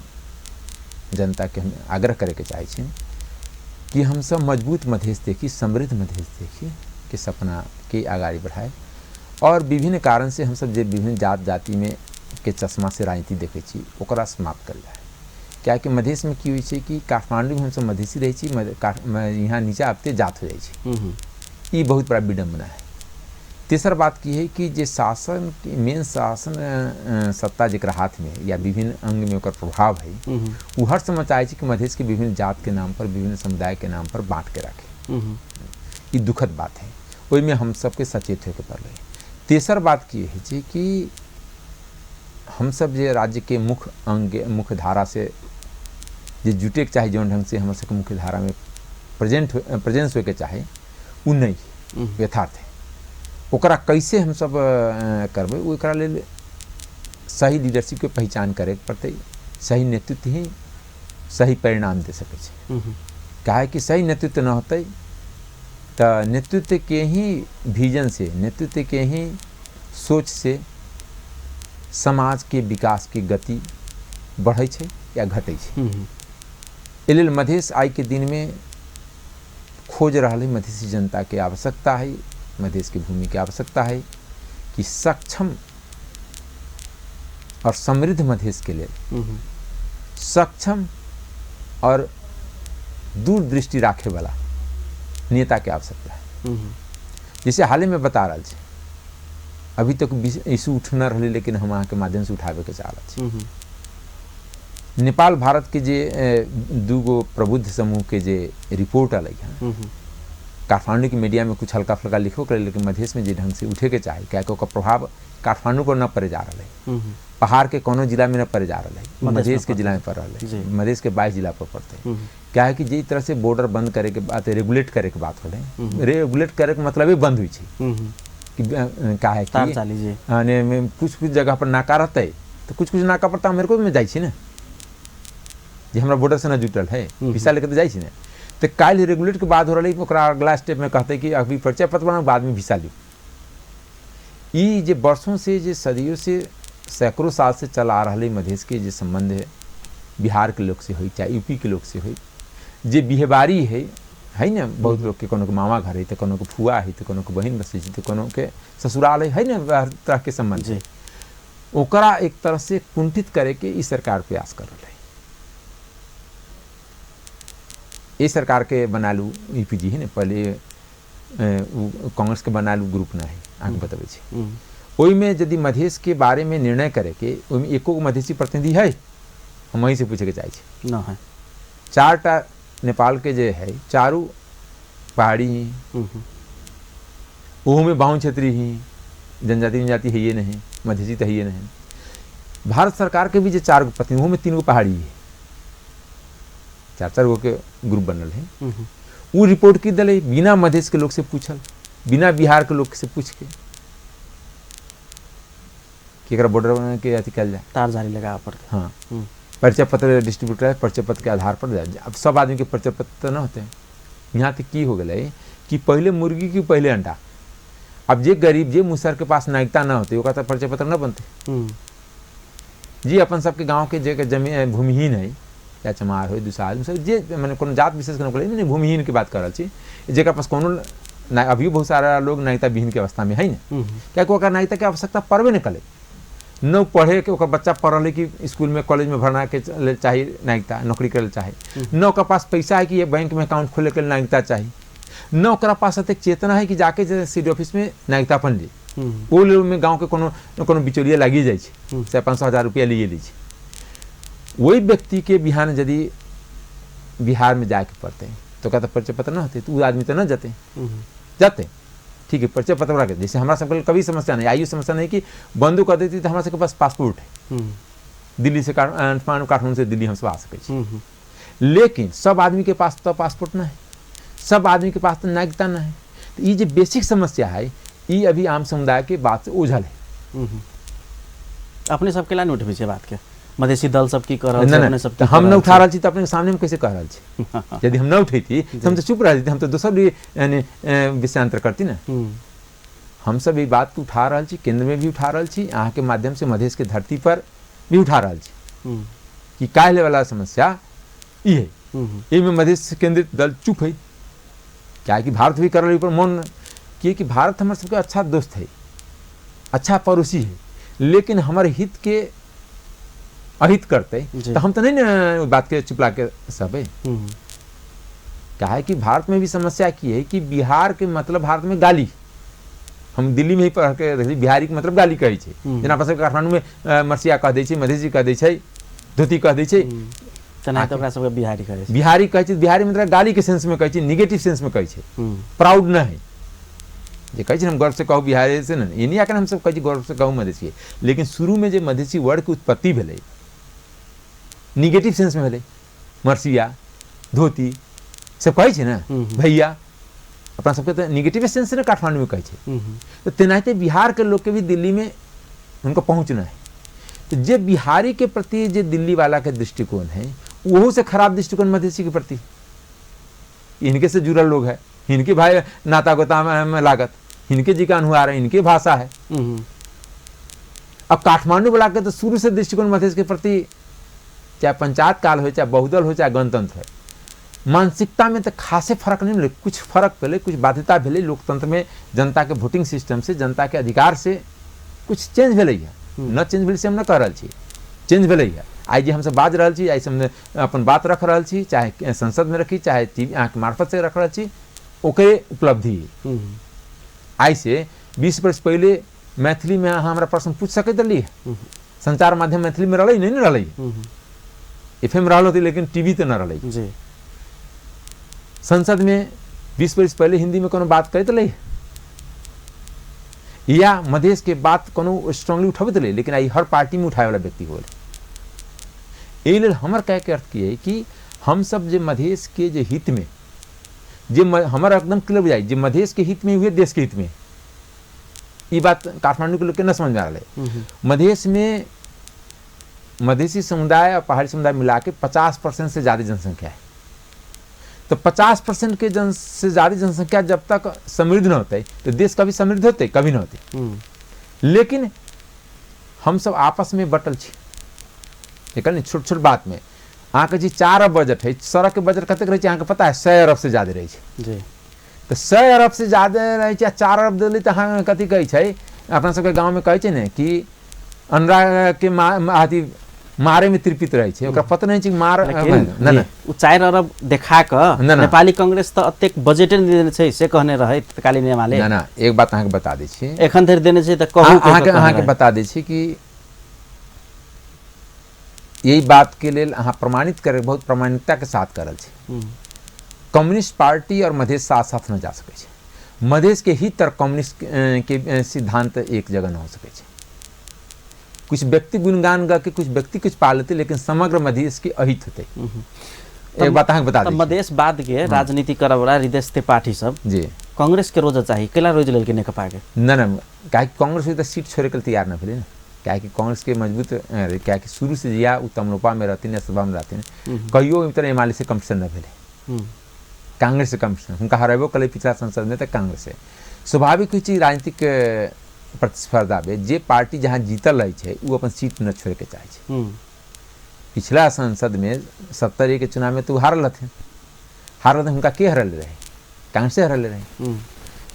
जनता के हम आग्रह करैके चाहै छी कि हम सब मजबूत मधेश देखी, समृद्ध मधेश देखी के सपना के अगाड़ी बढ़ाए, और विभिन्न कारण से हम सब जे विभिन्न जात जाति में के चश्मा से राजनीति देखै छी ओकरा समाप्त कयल जाय। कियाकि मधेश में की होइ छै कि काठमांडू में हमसब मधेसी रहै छी, यहाँ नीचा आबिते जात हो जाइ छै, ई बहुत बड़ा विडम्बना है। तेसर बात की है कि जे शासन मेन शासन सत्ता जकरा हाथ में है या विभिन्न अंग में ओकर प्रभाव है, वो हर समय चाहे छै कि मधेश के विभिन्न जात के नाम पर, विभिन्न समुदाय के नाम पर बांट के रखे। ई दुखद बात है, ओहिमे हम सबके सचेत होइके पड़लै। तेसर बात की है छै कि हम सब जे राज्य के मुख्य अंग मुख्य धारा से जे जुटे के चाही, जौन ढंग से हमर सबके मुख्य धारा में प्रेजेंस होइके चाही, ओ नहीं यथार्थ है। ओकरा कैसे हम सब करबै, ओकरा लेल सही लीडरशिप के पहचान करे के पड़तै, सही नेतृत्व ही सही परिणाम दे सकै छै। काहे कि सही नेतृत्व न होतै तऽ नेतृत्व के ही विजन से, नेतृत्व के ही सोच से समाज के विकास के गति बढ़ै छै या घटै छै। एहि लेल मधेश आइ के दिन में खोज रहल है, मधेसी जनता के आवश्यकता है, मधेश के भूमि के आवश्यकता है कि सक्षम और समृद्ध मधेश के लिए सक्षम और दूरदृष्टि राखे वाला नेता के आवश्यकता है। जैसे हाल ही में बता रहा छी, अभी तक इशू उठ न रही, लेकिन हम अहाँ के माध्यम से उठाबे के चाह रहल छी। नेपाल भारत के जे दूगो प्रबुद्ध समूह के जे रिपोर्ट अलग है, काठमांडू के मीडिया में कुछ हल्का फुल्का लिखो करे, लेकिन मधेश में जे ढंग से उठे के चाही, क्या ओकर प्रभाव काठमांडू पर न पड़े जा रहा है, पहाड़ के कोनो जिला में न पड़े जा रहा है, मधेश के जिला में पड़ रहा है, मधेश के 22 जिला पर पड़ते है। क्या है कि जिस तरह से बॉर्डर बंद करे के बात, रेगुलेट करे के बात होले, रेगुलेट करे के मतलब ही बंद हुई छै कि का है कि कुछ कुछ जगह पर नाका रहते तो कुछ कुछ नाका पर तो अमेरिको में जाइ छी ने, जे हमरा बॉर्डर से न जुटल है, वीसा लेके तो जाइ छी ने, तो काल्हि रेगुलेट के बाद हो रहा है, ओकरा अगला स्टेप में कहते कि अभी परिचय पत्र बनाओ, बाद में वीसा लियो। ई जे वर्षों से, जे सदियों से, सैकड़ों साल से चला आ रहा है मधेश के जे संबंध है बिहार के लोग से हो चाहे यूपी के लोग से हो, जे बिहबारी है ने, बहुत लोग के कोनो के मामा घर है तो कोनो के फुआ है तो कोनो के बहिन बसै छै तो कोनो के ससुराल है ने, हर तरह के संबंध है, ओकरा एक तरह से कुंठित करे के ई सरकार प्रयास कर रहा है। ये सरकार के बनालू यूपीजी है ने, पहले कांग्रेस के बनालू ग्रुप ना है, अहाँके बतबै छी। ओहिमे यदि मधेशके बारेमे निर्णय करैके ओहिमे एको गो मधेशी प्रतिनिधि है? हम वहीं से पूछैके चाहै छी। न है। 4टा नेपालके जे है चारू पहाड़ी ही, ओहूमे बाहुन क्षेत्री ही, जनजाति जनजाति है ये नहीं, मधेसी तो है ये नहीं। भारत सरकार के भी जे 4 गो प्रतिनिधि, ओहूमे 3 गो पहाड़ी है, 4-4 गो के ग्रुप बनल है। वो रिपोर्ट की दिले बिना मधेश के लोग से पूछल, बिना बिहार के लोग से पूछ के कि एकरा बॉर्डर के अथी कल जाए, तार जारी लगा पड़ते। हाँ, परिचय पत्र डिस्ट्रीब्यूटर है, परिचय पत्र के आधार पर जाए। अब सब आदमी के परिचय पत्र तो न होते हैं। यहाँ तक की हो गए कि पहले मुर्गी की पहले अंडा। अब जे गरीब जे मुसहर के पास नागरिकता न होते ओकरा तो परिचय पत्र न बनते। जी अपन सबके गाँव के जे जमीन भूमिहीन है, या चमार हो दुसार मुसहर जे माने कोनो जात विशेष के नहीं, भूमिहीन के बात कर रहा छी, जेकरा पास कोनो ना, अभी बहुत सारा लोग नागरिकता विहीन के अवस्था में है ना, क्या ओकरा नागरिकता के आवश्यकता पड़बे नहीं करे, न पढ़े के ओकर बच्चा पढ़ल है कि स्कूल में कॉलेज में भरना के लेल चाही नागरिकता, नौकरी करे चाहे, न ओकरा पास पैसा है कि ये बैंक में अकाउंट खोले के लिए नागरिकता चाही, न ओकरा पास एतेक चेतना है कि जाके सी डी ऑफिस में नागरिकता अपन ली। ओ लेल में गाँव के कोनो कोनो बिचौलिया लागि जाइ छै, से 500 हजार रुपया लिए लै छै। वही व्यक्ति के बिहान यदि बिहार में जाके पड़ते तो ओकरा तो परिचय पत्र न होते, तो उ आदमी तो न जाते जाते ठीक है परिचय पत्र रखे। जैसे हमारा सबके कभी समस्या नहीं, आयु समस्या नहीं कि बंदो कर देती तो हमारा सबके पास पासपोर्ट है, दिल्ली से काठमांडू से दिल्ली हम सब आ सकै छी। लेकिन सब आदमी के पास तो पासपोर्ट न है, सब आदमी के पास तो नागरिकता न है। तो ये जो बेसिक समस्या है ये अभी आम समुदाय के बात से ओझल है। अपने सबके ला नहीं उठबै छै बात के, मधेसी दल सब की कर रहल छै, अपने सब की हम न उठा रहल छी तो अपने सामने हम कैसे कह रहल छी? यदि हम न उठैती तो हम तो चुप रह जैती, हम तो दोसर भी यानी विषयांतर करती ना। हम सब ई बात के उठा रहल छी, केंद्र में भी उठा रहल छी, अहाँ के माध्यम से मधेश के धरती पर भी उठा रहल छी कि काल्हि वाला समस्या ई है। एहिमे मधेश केंद्रित दल चुप है, क्या कि भारत भी कर पर मौन किए कि भारत हमारे सबके अच्छा दोस्त है, अच्छा पड़ोसी है, लेकिन हमारे हित के अहित करते तो हम तो नहीं ना बात के चुपला के सब है। क्या है कि भारत में भी समस्या की है कि बिहार के मतलब भारत में गाली, हम दिल्ली में ही पढ़ के देखली बिहारी के मतलब गाली कहै छै, जेना अपन सबके काठमांडू में मरसिया कह दै छै, मधेसी कह दै छै, धोती कह दै छै, तेनाहिते ओकरा सबके बिहारी कहै छै। बिहारी कहै छै, बिहारी मतलब गाली के सेंस में कहै छै, निगेटिव सेंस में कहै छै, प्राउड न है जे कहै छै हम गर्व से कहू बिहारी से न, एनी आके हम सब कहै छी गर्व से कहू मधेसी। लेकिन शुरू में जे मधेसी वर्ड के उत्पत्ति भेलै निगेटिव सेंस में भेलै, मरसिया धोती सब कहै छै ना, भैया अपना सबके तो निगेटिव सेंस से काठमांडू में कहै छै। तो तेनाहिते बिहार के लोग के भी दिल्ली में उनको पहुँचना है, तो जे बिहारी के प्रति जे दिल्ली वाला के दृष्टिकोण है वहू से खराब दृष्टिकोण मधेसी के प्रति, इनके से जुड़ल लोग है, इनके भाई नाता गोता में लागत, इनके जी का अनुहार है, इनके भाषा है। अब काठमांडू वाला के तो शुरू से दृष्टिकोण मधेश के प्रति चाहे पंचायत काल हो, चाहे बहुदल हो, चाहे गणतंत्र है, मानसिकता में तो खासे फर्क नहीं मिले, कुछ फर्क भेलै, कुछ बाध्यता भेलै लोकतंत्र में जनता के वोटिंग सिस्टम से, जनता के अधिकार से कुछ चेंज भेलै है, न चेंज भेल से हम न कह रहल छी, चेंज भेलै है। आइ जे हमसब बाजि रहल छी, आइ हम अपन बात रख रहल छी, चाहे संसद में रखी, चाहे टीवी अहाँके मार्फत से रख रहल छी, ओकरे उपलब्धि। आइ से 20 वर्ष पहिले मैथिली में अहाँ हमरा प्रश्न पूछ सकैत रहली, संचार माध्यम मैथिली में रहलै नहीं न रहलै, एफ एम रहल होतै लेकिन टीवी तऽ न रहलै। संसद में 20 वर्ष पहिले हिंदी में कोनो बात करैत रहलै या मधेश के बात कोनो स्ट्रांगली उठबैत रहलै, लेकिन आइ हर पार्टी में उठाए वाला व्यक्ति हो गेलै। एहि लेल हमर कहैके अर्थ की है कि हमसब जे मधेश के जे हित में जे हमर एकदम क्लियर बुझाइ जे मधेश के हित में हुए देश के हित में, ई बात काठमांडू के लोग के न समझ में आ रहा है। मधेश में मधेसी समुदाय और पहाड़ी समुदाय मिला के 50% से ज़्यादा जनसंख्या है, तो 50% के जन से ज़्यादा जनसंख्या जब तक समृद्ध न होते तो देश कभी समृद्ध होते कभी न होते। लेकिन हम सब आपस में बटल छी, निकल नहीं छोट छोट बात में। अहाँके जे 4 अरब बजट है, सड़क के बजट कतेक रहै छै अहाँके पता है? 100 अरब से ज़्यादा रहै छै जी। तो 100 अरब से ज़्यादा रहै छै आ 4 अरब देली तऽ अहाँ कथी कहै छै, अपना सबके गाँवमे कहै छै ने कि अनरा के अथी मारे में तृप्त रहै छै, ओकरा पता नहि छै मार न न उ 4 अरब देखा क नेपाली कांग्रेस त अतेक बजेटे नहि देने छै से कहने रहै तत्कालीन एमाले। ना ना, एक बात अहाँके बता दै छी, एखन धरि देने छै त कहू के अहाँके बता दै छी कि यही बात के लेल अहाँ प्रमाणित करे, बहुत प्रामाणिकता के साथ करल छै। कम्युनिस्ट पार्टी और मधेश साथ साथ न जा सकै छै। मधेश के हित और कम्युनिस्ट के सिद्धांत एक जगह न हो सकै छै। कुछ व्यक्ति गुणगान गा के कुछ व्यक्ति कुछ पा लेते, लेकिन समग्र मधेश के अहित होते। एक बात अहाँके बता दी, मधेशवाद के राजनीति करऽ वाला हृदय त्रिपाठी सब जी कांग्रेस के रोज चाही केला रोज लेलकै नेकपा के? न न, काहे कांग्रेस तऽ सीट छोड़े के तैयार न भेलै ने। काहे कांग्रेस के मजबूत, काहे शुरू से जिया उ तमलोपा में रहथिन या सभा में रहथिन, कहियो तरह एमाले से कंपटीशन न भेलै, कांग्रेस से कंपटीशन हुनका हरेबो कलै पिछला संसद में, तऽ कांग्रेस से स्वाभाविक होइ छै राजनीतिक प्रतिस्पर्धा में जे पार्टी जहाँ जीतल रहै छै उ अपन सीट न छोड़े के चाहै छै। पिछला संसद में 70 के चुनाव में तो हारल रहथिन, हारल हुनका के हरल रहे? कांग्रेस से हरल रहे।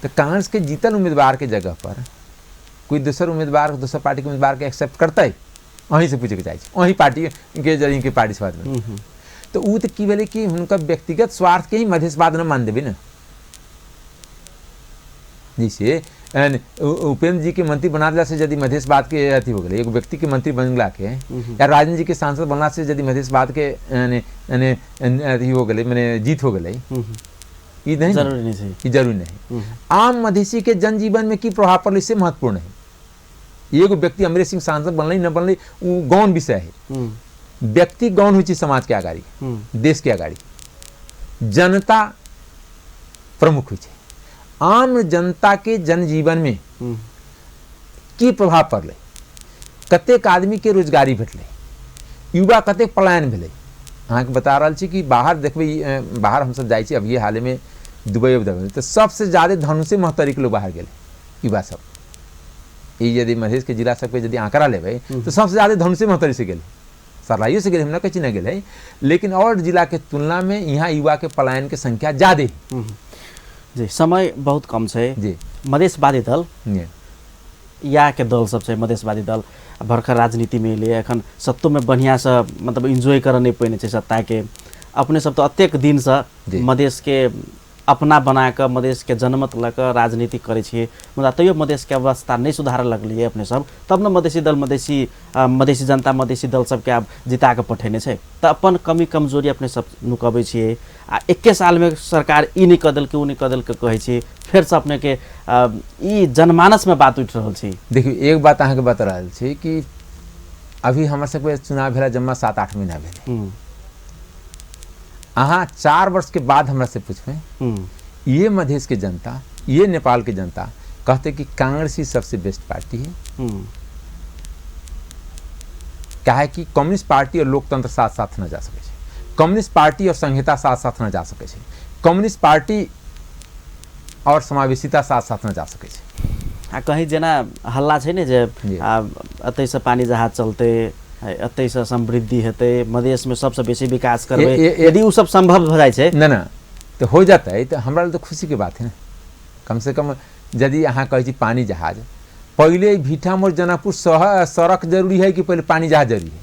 तो कांग्रेस के जीतल उम्मीदवार के जगह पर कोई दोसर उम्मीदवार दोसर पार्टी के उम्मीदवार के एक्सेप्ट करतै? अहीं से पूछे के चाहै छी, अहीं पार्टी के जरी के पार्टी से बात में। तो उ तो की भेलै कि हुनका व्यक्तिगत स्वार्थ के ही मधेशवाद न मान देबै ने। जैसे उपेंद्र जी के मंत्री बना दिला से यदि मधेशवाद के अथी हो गेलै, एगो व्यक्ति के मंत्री बनला के या राजन जी के सांसद बनला से यदि मधेशवाद के अथी हो गेलै, माने जीत हो गेलै, ई नहीं, जरूरी नहीं छै, ई जरूरी नहीं। आम मधेशी के जनजीवन में की प्रभाव पड़लै से महत्वपूर्ण है। एगो व्यक्ति अमरेश सिंह सांसद बनलै न बनलै उ गौण विषय है। व्यक्ति गौण होइ छै समाज के अगाडि, देश के अगाडि, जनता प्रमुख होइ छै। आम जनता के जनजीवन में की प्रभाव पड़लै, कतेक आदमी के रोजगारी भेटलै, युवा कतेक पलायन भेलै। अहाँके बता रहल छी कि बाहर देखबै, बाहर हमसब जाइ छी अभी हालेमे दुबई उबई, तऽ सबसे ज्यादा धनुषे महोत्तरीके लोग बाहर गेलै युवा सब। ई यदि मधेश के जिला सबके यदि आंकड़ा लेबै तऽ सबसे ज्यादा धनुषे महोत्तरी से गेलै, सरलाइयो से गेलै, हम न कहै छी नहि गेलै, लेकिन और जिला के तुलना में यहाँ युवा के पलायन के संख्या ज्यादा है। जी समय बहुत कम छै जी। मधेशवादी दल या के दल सब छै, मधेशवादी दल भर्खर राजनीति में एलै, एखन सत्तो में बढ़िया से मतलब एंजॉय करऽ नहि पैने छै सत्ता के। अपने सब तऽ अतेक दिन से मधेश के अपना बना कऽ मधेश के जनमत लऽ कऽ राजनीति करै छियै, मुदा तैयो मधेश के अवस्था नहि सुधारऽ लगलियै अपने सब, तब ने मधेशी दल मधेशी मधेशी जनता मधेशी दल सबके आब जिता कऽ पठेने छै। तऽ अपन कमी कमजोरी अपने सब नुकबै छियै, आ एके सालमे सरकार ई नहि कऽ देलकै ओ नहि कऽ देलकै कहै छियै, फेरसँ अपनेके ई जनमानसमे बात उठि रहल छै। देखियौ एक बात अहाँके बता रहल छी कि अभी हमर सबके चुनाव भेला जम्मा 7-8 महीना भेलै। अहाँ 4 वर्ष के बाद हमरा से पूछबै, ये मधेश के जनता, ये नेपाल के जनता कहते कि कांग्रेस ही सबसे बेस्ट पार्टी है। काहे कि कम्युनिस्ट पार्टी और लोकतंत्र साथ साथ न जा सकै छै, कम्युनिस्ट पार्टी और संहिता साथ साथ न जा सकै छै, कम्युनिस्ट पार्टी और समावेशिता साथ साथ न जा सकै छै। आ कहीं जेना हल्ला छै ने जे एतैसँ पानी जहाज चलतै, एतैसँ समृद्धि हेतै, मधेशमे सबसँ बेसी विकास करबै, यदि ओ सब संभव भऽ जाइ छै न न तऽ हो जेतै तऽ हमरा लेल तऽ खुशीके बात है ने। कम से कम यदि अहाँ कहै छी पानी जहाज, पहिले भीठा मोड़ जनकपुर सड़क जरूरी है कि पहिले पानी जहाज जरूरी है,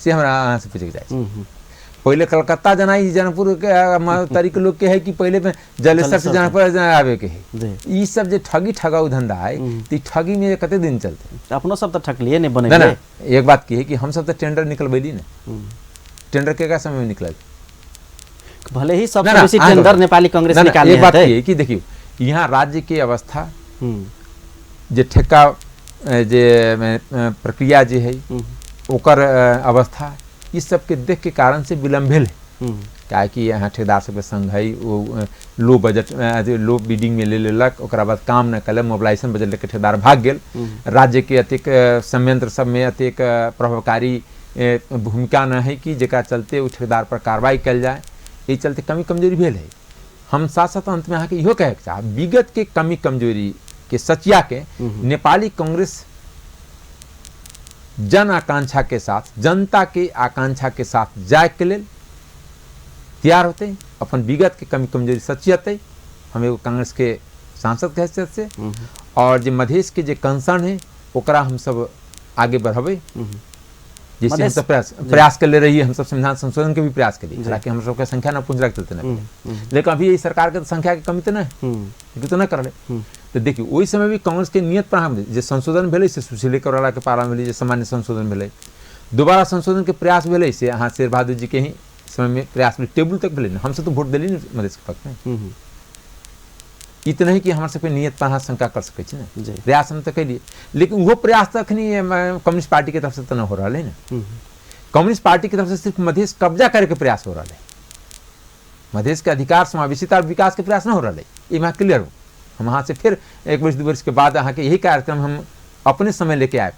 से हमरा अहाँ से पूछैके चाहै छी। पहिले कलकत्ता जाना जनकपुर के महोत्तरी के लोग के है कि पहिले जलेसर से जनकपुर आवे के है? ई सब जे ठगी ठगाउ धंधा है तो ठगी में कते दिन चलते? अपनो सब तो ठकलिए नहीं बने ना। एक बात की है कि हम सब तो टेंडर निकलबैली ने, टेंडर के का समय में निकलल, भले ही सबसे बेसी टेंडर नेपाली कांग्रेस निकालने। एक बात की है कि देखियो यहाँ राज्य के अवस्था जे ठेका जे प्रक्रिया जे है ओकर अवस्था इस सब के देख के कारण से विलम्ब भेल है। काहे कि यहाँ ठेकेदार सबके संघ है, वो लो बजट लो बिडिंग में ले लेलक, ओकरा बाद काम न कलक, मोबिलाइजेशन बजट लेके ठेकेदार भाग गेल। राज्य के अतेक संयंत्र सब में अतेक प्रभावकारी भूमिका न है कि जकरा चलते ओ ठेकेदार पर कार्रवाई कयल जाए, एहि चलते कमी कमजोरी भेल है। हम साथ साथ अंत में अहाँके इहो कहैके चाहब, विगत के कमी कमजोरी के सचिया के नेपाली कांग्रेस जन आकांक्षा के साथ, जनता के आकांक्षा के साथ जाए के लेल तैयार होते, अपन विगत के कमी कमजोरी सचियते। हम एगो कांग्रेस के सांसद के हैसियत से और जे मधेश के जे कंसर्न है ओकरा हम सब आगे बढ़बै। जैसे हम सब प्रयास प्रयास कर ले रही, हम सब संविधान संशोधन के भी प्रयास करी, हालांकि हम सबके संख्या न पहुँचला के चलते न, लेकिन अभी यही सरकार के संख्या के कमी तो नहीं, तो न कर। तो देखिए ओहि समय भी कांग्रेस के नियत पर हम जे संशोधन भेलै से सुशीले कोइराला के पाला भेलै, जे सामान्य संशोधन भेलै, दोबारा संशोधन के प्रयास भेलै से अहाँ शेर बहादुर जी के ही समय में प्रयास भेलै, टेबुल तक भेलै ने, हमसब तो वोट देली ने मधेश के पक्ष में। ई तऽ नहीं कि हमर सबके नियत पर अहाँ शंका कर सकै छी ने, प्रयास हम तऽ कैलियै, लेकिन ओहो प्रयास तऽ अखनी कम्युनिस्ट पार्टी के तरफ से तऽ नहि हो रहल है ने। कम्युनिस्ट पार्टी के तरफ से सिर्फ मधेश कब्जा करे के प्रयास हो रहा है, मधेश के अधिकार समावेशिता और विकास के प्रयास न हो रहा है। ये मैं क्लियर हूँ। हम वहाँ से फिर एक वर्ष 2 वर्ष के बाद अहाँ के यही कार्यक्रम हम अपने समय लेके आए।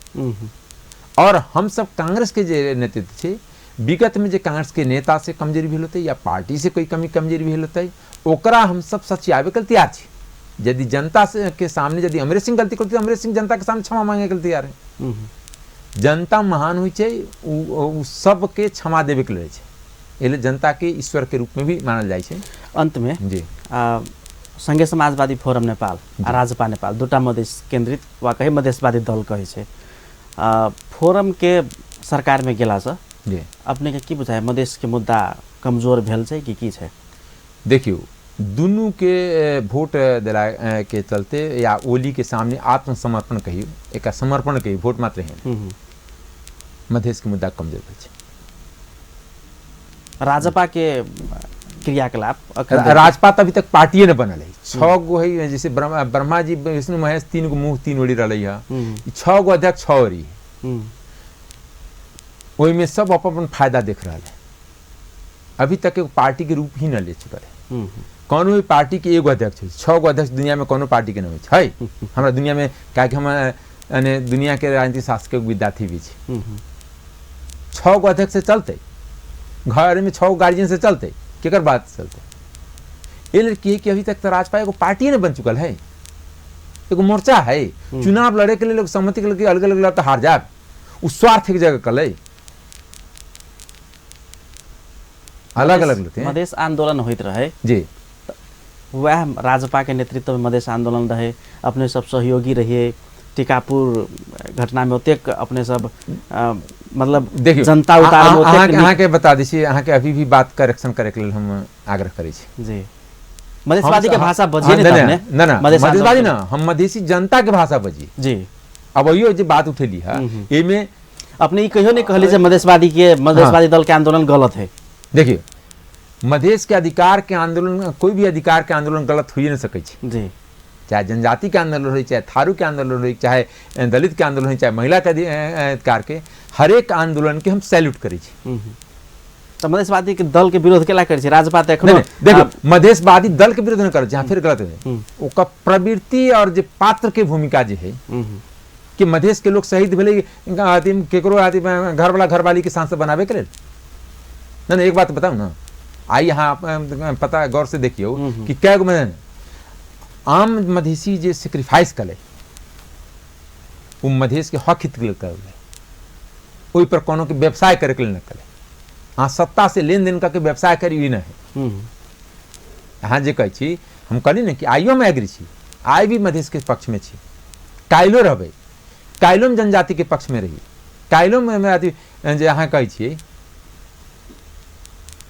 और हम सब कांग्रेस के जे नेतृत्व छे, विगत में जे कांग्रेस के नेता से कमजोरी भेल होतै या पार्टी से कोई कमी कमजोरी भेल होतै, ओकरा हम सब सचियाबे के तैयार छी। यदि जनता से के सामने यदि अमरेश सिंह गलती करते, अमरेश सिंह जनता के सामने क्षमा मांगे के तैयार है। जनता महान होइ छै, उ सबके क्षमा देवे के लेल छै, एहि जनता के ईश्वर के रूप में भी मानल जाइ छै। अंत में जी संघीय समाजवादी फोरम नेपाल आ राजपा नेपाल दूटा मधेश केंद्रित वा कही मधेशवादी दल कहै छै, फोरम के सरकार में गेला से जी अपने के की बुझाय, मधेश के मुद्दा कमजोर भेल छै कि की छै? देखियौ दुनू के वोट दिला के चलते या ओली के सामने आत्मसमर्पण कहियौ, एक समर्पण कहियौ, वोट मात्र है, मधेश के मुद्दा कमजोर भेल छै। राजपा के क्रियाकलाप राजपा अभी तक पार्टिए न बनल है, 6 गो है, जैसे ब्रह्मा जी विष्णु महेश 3 गो मुँह 3 ओरी रही है, 6 गो अध्यक्ष 6 ओरी, ओहिमे सब अपन अपन फायदा देख रहा है। अभी तक एगो पार्टी के रूप ही न ले चुकल है। कोनो भी पार्टी के एगो अध्यक्ष है, 6 गो अध्यक्ष दुनिया में कोनो पार्टी के नहीं है हमरा दुनिया में, काहे हम दुनिया के राजनीति शास्त्र के विद्यार्थी भी छी। 6 गो अध्यक्ष से चलते, घर में 6 गो गार्जियन से चलते, केकर बात चलते? ए लड़की कि अभी तक तो राजपा एगो पार्टी नहीं बन चुकल है, एगो मोर्चा है। चुनाव लड़े के लिए लोग सहमति के लिए अलग अलग लड़ तो हार जाए, उ स्वार्थ के जगह कल अलग अलग लेते हैं। मधेश आंदोलन होइत रहे जी, वह राजपा के नेतृत्व में मधेश आंदोलन रहे, अपने सब सहयोगी रहिए, टीकापुर घटना में ओतेक अपने सब मतलब देखियो जनता उतार में ओतेक। अहाँ के बता दै छी, अहाँ के अभी भी बात करेक्शन करे के लेल हम आग्रह करै छी जी। मधेशवादी के भाषा बजिए नहीं, ना ना मधेशवादी ना, हम मधेशी जनता के भाषा बजिए जी। अब यो जे बात उठेली है एमे अपने ई कहियो नहीं कहली जे मधेशवादी के मधेशवादी दल के आंदोलन गलत है। देखिए मधेश के अधिकार के आंदोलन, कोई भी अधिकार के आंदोलन गलत हो नहीं सकै छै जी, चाहे जनजाति के आंदोलन हो, चाहे थारू के आंदोलन हो, चाहे दलित के आंदोलन हो, चाहे महिला के अधिकार के, हरेक आंदोलन के हम सैल्यूट करै छी। तो मधेशवादी के दल के विरोध केला करै छी राजपा? त एखनो देखो मधेशवादी दल के विरोध नहीं करै छी, फिर गलत है ओकर प्रवृत्ति और जे पात्र के भूमिका जे है कि मधेश के लोग शहीद भेलै केकरो घरवाला घरवाली के सांसद बनावे के लेल। नहीं, एक बात बताऊ ना, आई यहाँ पता गौर से देखियो कि कै गो आम मधेशी जे सेक्रीफाइस कले वो मधेश के हक हित के लेल कले, ओहि पर कोनो के व्यवसाय करे के लेल न कले। अहाँ सत्ता से लेन देन करके व्यवसाय करी न है। अहाँ जे कहै छी, हम कहली ने कि आइयो हम एग्री छी, आइ भी मधेश के पक्ष में छी, काल्हिो रहबै, काल्हिो हम जनजाति के पक्ष में रही, काल्हिो में जे अहाँ कहै छियै,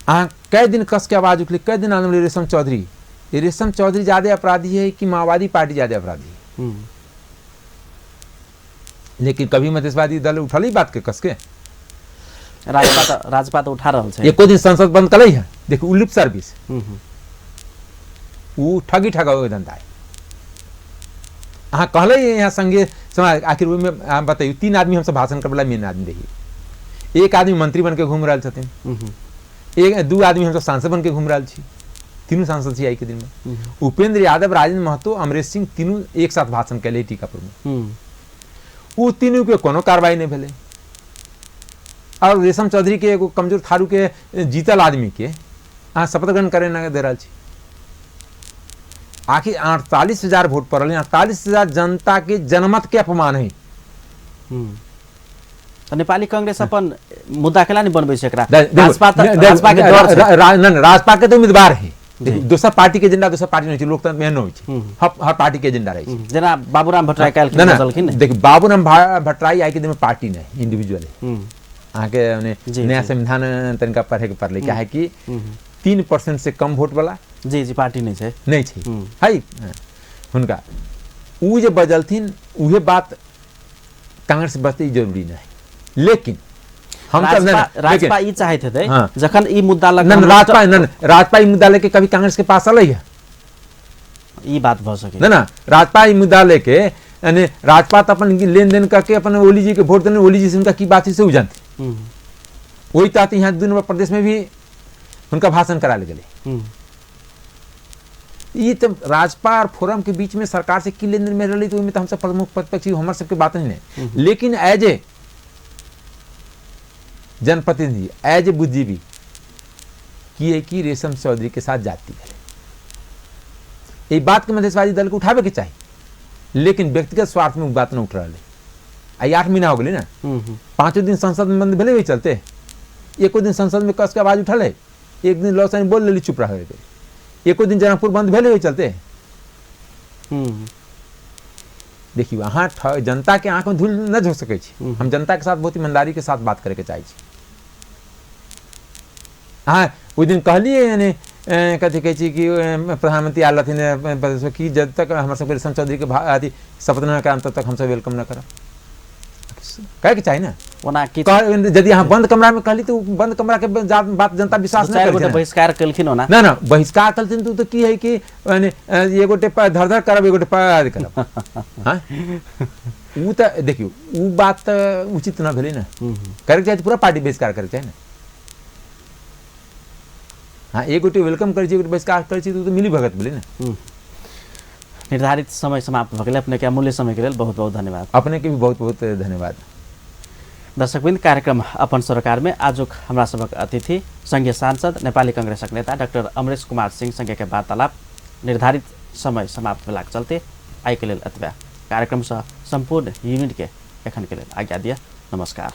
अहाँ कै दिन कस के आवाज उठली, कै दिन आंदोलन। रेशम चौधरी, रेशम चौधरी ज्यादा अपराधी है कि माओवादी पार्टी ज्यादा अपराधी है? लेकिन कभी मधेशवादी दल उठल ही बात के कस के, राजपा तो उठा रहल छै, एको दिन संसद बंद कलै है। देखू उ लिप सर्विस, उ ठगी ठगा धंधा है। अहाँ कहले यहाँ संघीय समाज, आखिर ओहिमे अहाँ बतैयौ 3 आदमी हमसब भाषण करैवला मेन आदमी रही, एक आदमी मंत्री बन के घूम रहल छथिन, 1-2 आदमी हमसब सांसद बन के घूम रहल छी, तीनू सांसद छी आइ के दिन में। उपेंद्र यादव, राजेंद्र महतो, अमरेश सिंह तीनू एक साथ भाषण कैले टीकापुर में, उ तीनू के कोनो कार्रवाई नहीं भेलै। और रेशम चौधरी के एगो कमजोर थारू के जीतल आदमी के अहाँ शपथ ग्रहण करे न दे रहल छी। आखिर 48,000 वोट पड़ल, 48,000 जनता के जनमत के अपमान है। तो नेपाली कांग्रेस अपन मुद्दा केला नहीं बनबै छै एकरा? राजपा के डर छै। राजपा के तो उम्मीदवार है, दोसर पार्टी के एजेंडा दोसर पार्टी नहि छै, लोकतंत्र में एहन होइ छै, हर पार्टी के एजेंडा रहै छै। जेना बाबूराम भट्टराई काल्हि बदलखिन। देखियौ बाबूराम भट्टराई आइ के दिन में पार्टी नहीं, इंडिविजुअल है। अहाँके नया संविधान तनिका पढ़े के पड़लै, काहे कि 3% से कम वोट वाला जी जी पार्टी नहीं छै, नहीं छै है हुनका। उ जे बजलथिन उहे बात कांग्रेस बजतै जरूरी नहीं, लेकिन हम राजपा ई चाहैत हेतै जखन ई मुद्दा लग राजपा न राजपा ई मुद्दा लेके कभी कांग्रेस के पास अलै है, ई बात भ सकै न ना। राजपा ई मुद्दा लेके यानी राजपा तो अपन लेन देन करके अपन ओली जी के वोट देने, ओली जी से उनका की बात है से उ जानते। वही तहत यहाँ 2 नंबर प्रदेश में भी उनका भाषण करा ले गए। ये तो राजपा और फोरम के बीच में सरकार से की लेन then में रही, तो ओहिमे तो हमसब प्रमुख प्रतिपक्षी हमर सबके बात नहीं है। लेकिन एज ए जनप्रतिनिधि, एज ए बुद्धिजीवी की है कि रेशम चौधरी के साथ जाति है, ये बात के मधेशवादी दल के उठावे के चाहिए, लेकिन व्यक्तिगत स्वार्थ में बात न उठ रहा है। आई 8 महीना हो गए ना, 5 दिन संसद में बंद भेलै वही चलते, एको दिन संसद में कस के आवाज उठल है, एक दिन लौसानी बोल लेली चुप रह गए, एको दिन जनकपुर बंद भेलै वही चलते। देखियो अहाँ जनता के आँख में धूल न झोंक सकै छी, हम जनता के साथ बहुत ईमानदारी के साथ बात करे के चाहै छी। अहाँ ओहि दिन कहलियै यानी कथी कहै छी कि प्रधानमंत्री आयल रहथिन कि जब तक हमर सबके रेशम चौधरी के अथी शपथ न कराम तब तक हमसब welcome न करब, कहैके चाही ना। ओना कि यदि अहाँ बंद कमरा में कहली तो बंद कमरा के बात जनता विश्वास नहीं करथिन। बहिष्कार केलखिन ओना ना ना बहिष्कार केलथिन तो की है कि एगोटे धर धर करब एगोटे पर करब। हाँ उ तो देखियो उ बात तो उचित न भेलै ना, करैके चाही पूरा पार्टी बहिष्कार करैके चाही ना। हाँ एक गोटे welcome करै छी, एक गोटे बहिष्कार करै छी, तो मिली भगत भेलै ना। निर्धारित समय समाप्त भऽ गेलै। अपने के अमूल्य समय के लेल बहुत बहुत धन्यवाद। अपने के भी बहुत बहुत धन्यवाद। दर्शकवृन्द, कार्यक्रम अपन सरोकार में आजुक हमरा सबक अतिथि संघीय सांसद नेपाली कांग्रेसक नेता डाक्टर अमरेश कुमार सिंह संगे के वार्तालाप निर्धारित समय समाप्त भेलाक चलते आइ के लेल एतबे। कार्यक्रमसँ सम्पूर्ण यूनिट के एखन के लेल आज्ञा दिया। नमस्कार।